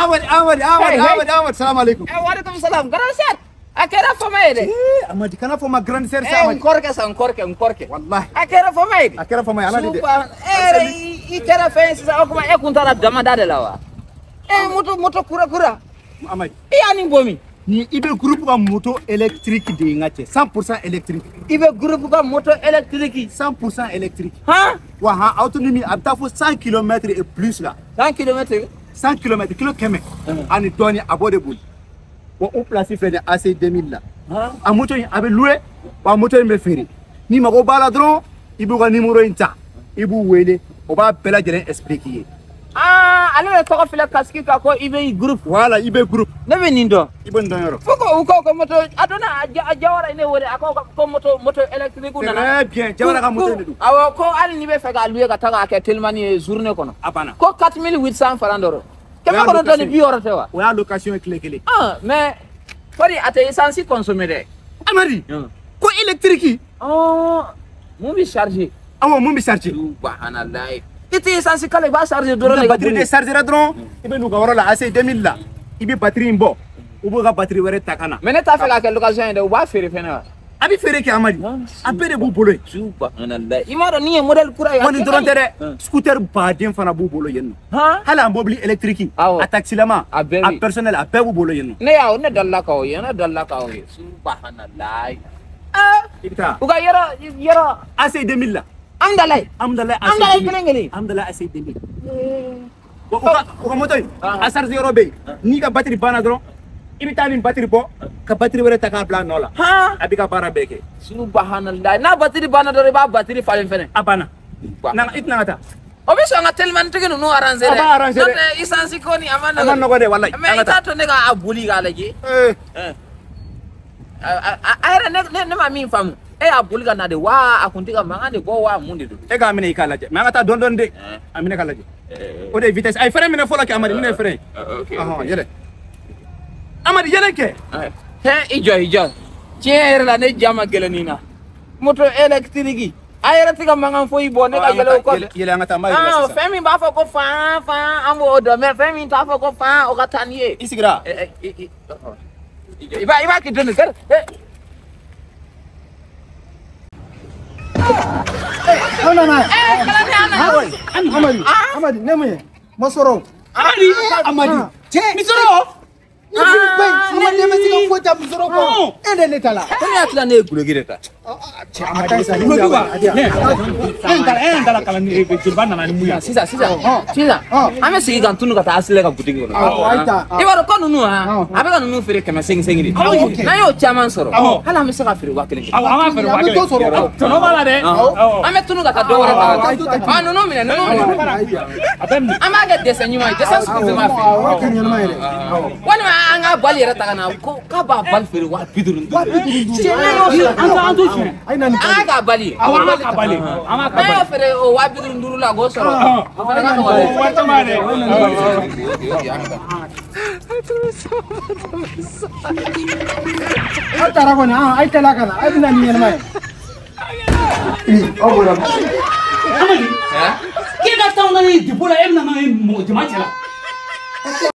Amadi, Amadi, Amadi, Amadi, Amadi, salam alaikum. Wa alaikum salam. Grande sœur. A kɛra fama ye dɛ. Amadi, kana fɔ ma grande sœur sa Amadi. N kɔrɔkɛ sa, n kɔrɔkɛ, n kɔrɔkɛ. Wallahi. A kɛra fama ye de. A kɛra fama ye, Ala de dɛ. E yɛrɛ i kɛra fɛn ye sisan, o tuma e kun taara damada de la wa? E moto kura kura. Amadi. I y'a nin bɔ min? Ni i bɛ groupe ka moto électrique de ye n ka cɛ, 100% électrique. I bɛ groupe ka moto électrique. 100% électrique. Han? Wa han autonomie a bɛ taa fo 100 km et plus la. 100 km. 100 km, kilo 100 ani dɔɔni a b'o de boli. Wa o place filɛ nin ye AC 2000 la. A moto in a bɛ louer, wa moto in bɛ feere. N'i mago b'a la dɔrɔn, i b'u ka numéro in ta, i b'u wele, o b'a bɛɛ lajɛlen expliquer i ye. Ah, ale de tɔgɔ filɛ casque kan ko IBI groupe. Voilà, IB groupe. Ne bɛ nin dɔn. I bɛ nin dɔn yɔrɔ. Fo ko u ko moto a donna a Jawara ye ne wele a ko ko moto électrique nana. Très bien, Jawara ka moto de don. Awɔ, ko hali n'i bɛ fɛ k'a louer ka taa k'a kɛ telimani ye journée kɔnɔ. A banna. Ko 4800 francs dɔrɔn. 960 tɛ wa? O y'a location ye tile kelen. Ah, mais Fodi a tɛ essence consommer dɛ. Amadi, ko électrique. Oh, mun bɛ charger? Awɔ, mun bɛ charger? Subahanallahi. I tɛ essence kala i b'a charger dɔrɔn de. Batterie déchargera dɔrɔn, i bɛ n'u ka yɔrɔ la AC 2000 la, i bɛ batterie in bɔ, u b'u ka batterie wɛrɛ ta ka na. Mais ne t'a fɛ k'a kɛ location ye dɛ, u b'a feere fɛnɛ wa? A bɛ feere kɛ Amadi, a bɛɛ de b'u bolo yen. Subahanallahi. I m'a dɔn nin ye modèle kura ye. Wa nin dɔrɔn tɛ dɛ, scooter baden fana b'u bolo yen nɔ. Hali a mobili électrique, a taxilama, a personnel, a bɛɛ b'u bolo yen nɔ. Ne y'a ne dalila k'o ye, ne dalila k'o ye. Subahanallahi. I bɛ taa. U ka yɔrɔ. AC 2000 la. Amdalaye. Amdalaye AC 2000. Amdalaye kelen kelen. Amdalaye AC 2000. U ka moto in, a charge yɔrɔ bɛ yen. N'i ka batterie banna dɔrɔn, i bɛ taa nin batterie bɔ, ka batterie wɛrɛ ta k'a bila a nɔ la. A b'i ka baara bɛɛ kɛ. Subahanallahi. N'a batterie banna dɔrɔn i b'a batterie falen fɛnɛ. A banna. I tɛna ka taa. O bɛ sɔn ka telimanitigi ninnu arranger dɛ. A b'a arranger dɛ. N'o tɛ essence ko nin a ma nɔgɔn. A ma nɔgɔn dɛ walayi. Mais i t'a to ne ka a boli k'a lajɛ. A yɛrɛ ne ma min faamu. E y'a boli ka na de wa a kun tɛ ka mankan de bɔ wa mun de don. E k'a minɛ i k'a lajɛ mais an ka taa dɔɔni dɔɔni de. A minɛ k'a lajɛ. O de ye vitesse. A ye frein minɛ fɔlɔ kɛ Amadi, minɛ frein. Ɔhɔn, yɛlɛ. Amadi yɛlɛ kɛ. Hɛn i jɔ i jɔ. Tiɲɛ yɛrɛ la ne ja ma gɛlɛn nin na. Moto électrique a yɛrɛ tɛ ka mankan foyi bɔ ne ka yɛlɛ o kɔfɛ. Yɛlɛ an ka taa n b'a yir'i la sisan. Fɛn min b'a fɔ ko fan fan an b'o dɔn mais fɛn min t'a fɔ ko fan o ka taa n'i ye. I sigira. I b'a kɛ dɔɔni kɛ. Non, non, non. Amadi, Amadi, ne mun ye? Masɔrɔ. Amadi, Amadi. Cɛ, Misɔrɔ. Ne Amadi, ne bɛ se ka foyi ta Misɔrɔ kɔ. E de ne ta la. Ko ne y'a tila ne ye guloki de ta. Cɛ, Amadi, sa guloki wa? E taara kalan ni jeliba nana ni mun ye? Sisan, sisan, sisan, an bɛ segin ka tunu ka taa Asile ka butigi kɔnɔ. I b'a dɔn ko ninnu a bɛ ka ninnu feere 800 de. N'an y'o caman sɔrɔ, hali an bɛ se ka feere 1000. Awɔ, an b'a feere 1000. Tɔnɔ b'a la dɛ. An bɛ tunu ka taa dɔ wɛrɛ ta. Ah, ninnu minɛ, ninnu minɛ. An b'a kɛ dɛsɛ ɲuman ye, dɛsɛ sugu bɛɛ b'a feere. Walima an ka bali yɛrɛ ta ka na ko k'a b'a bali feere 55. 55. An t'o suɲɛ. An k'a k'a bali ye. Awɔ, an b'a k'a bali. An b'a k'a bali. N'an y'o feere o 55 la k'o sɔrɔ. O fana ka nɔgɔn dɛ. Wari caman dɛ. Aw taara kɔni, a ye teliya ka na, a bɛ na ni ɲɛnama ye. Aw bɔra. Amadi, k'e ka taa n'a ye dépôt la, e bɛ na n'a ye mɔgɔ jama cɛ la.